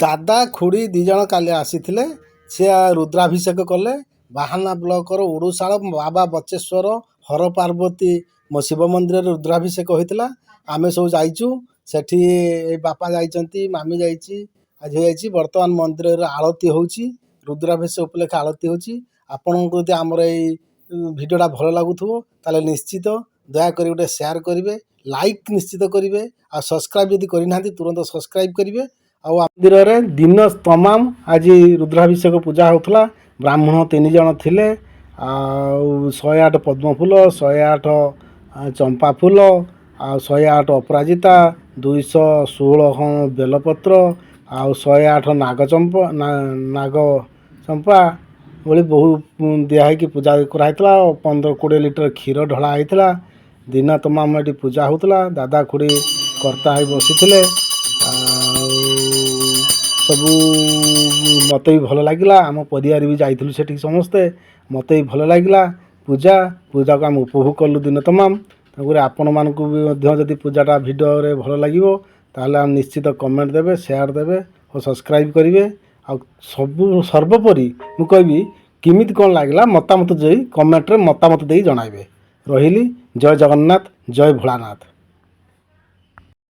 ଦାଦା ଖୁଡ଼ି 2 ଜଣ କାଲି ଆସିଥିଲେ। ସେ ରୁଦ୍ରାଭିଷେକ କଲେ। ବାହାନା ବ୍ଲକର ଉଡୁଶାଳ ବାବା ବଚେଶ୍ୱର ହର ପାର୍ବତୀ ମୋ ଶିବ ମନ୍ଦିରରେ ରୁଦ୍ରାଭିଷେକ ହୋଇଥିଲା। ଆମେ ସବୁ ଯାଇଛୁ ସେଠି। ଏଇ ବାପା ଯାଇଛନ୍ତି, ମାମି ଯାଇଛି ଆଉ ଝିଅ ଯାଇଛି। ବର୍ତ୍ତମାନ ମନ୍ଦିରରେ ଆଳତି ହେଉଛି, ରୁଦ୍ରାଭିଷେକ ଉପଲକ୍ଷେ ଆଳତି ହେଉଛି। ଆପଣଙ୍କୁ ଯଦି ଆମର ଏଇ ଭିଡ଼ିଓଟା ଭଲ ଲାଗୁଥିବ, ତାହେଲେ ନିଶ୍ଚିତ ଦୟାକରି ଗୋଟେ ସେୟାର କରିବେ, ଲାଇକ୍ ନିଶ୍ଚିତ କରିବେ ଆଉ ସବସ୍କ୍ରାଇବ୍ ଯଦି କରିନାହାନ୍ତି, ତୁରନ୍ତ ସବସ୍କ୍ରାଇବ୍ କରିବେ। ଆଉ ମନ୍ଦିରରେ ଦିନ ତମାମ ଆଜି ରୁଦ୍ରାଭିଷେକ ପୂଜା ହେଉଥିଲା। ବ୍ରାହ୍ମଣ 3 ଜଣ ଥିଲେ ଆଉ 108 ପଦ୍ମ ଫୁଲ, 108 ଚମ୍ପା ଫୁଲ ଆଉ 108 ଅପରାଜିତା, 216 ବେଲପତ୍ର ଆଉ 108 ନାଗଚମ୍ପା, ନାଗ ଚମ୍ପା ଭଳି ବହୁ ଦିଆ ହେଇକି ପୂଜା କରାହେଇଥିଲା। 15-20 ଲିଟର କ୍ଷୀର ଢଳା ହେଇଥିଲା। ଦିନ ତମାମ ଏଠି ପୂଜା ହେଉଥିଲା। ଦାଦା ଖୁଡ଼ି କର୍ତ୍ତା ହେଇ ବସିଥିଲେ ଆଉ ସବୁ। ମୋତେ ବି ଭଲ ଲାଗିଲା। ଆମ ପରିବାର ବି ଯାଇଥିଲୁ ସେଠିକି ସମସ୍ତେ। ମୋତେ ବି ଭଲ ଲାଗିଲା ପୂଜା। ପୂଜାକୁ ଆମେ ଉପଭୋଗ କଲୁ ଦିନ ତମାମ। ତେଣୁକରି ଆପଣମାନଙ୍କୁ ବି ମଧ୍ୟ ଯଦି ପୂଜାଟା ଭିଡ଼ିଓରେ ଭଲ ଲାଗିବ, ତାହେଲେ ଆମେ ନିଶ୍ଚିତ କମେଣ୍ଟ ଦେବେ, ସେୟାର ଦେବେ ଓ ସବସ୍କ୍ରାଇବ୍ କରିବେ। ଆଉ ସବୁ ସର୍ବୋପରି ମୁଁ କହିବି, କେମିତି କ'ଣ ଲାଗିଲା ମତାମତ ଦେଇ, କମେଣ୍ଟରେ ମତାମତ ଦେଇ ଜଣାଇବେ। ରହିଲି, ଜୟ ଜଗନ୍ନାଥ, ଜୟ ଭୋଳାନାଥ।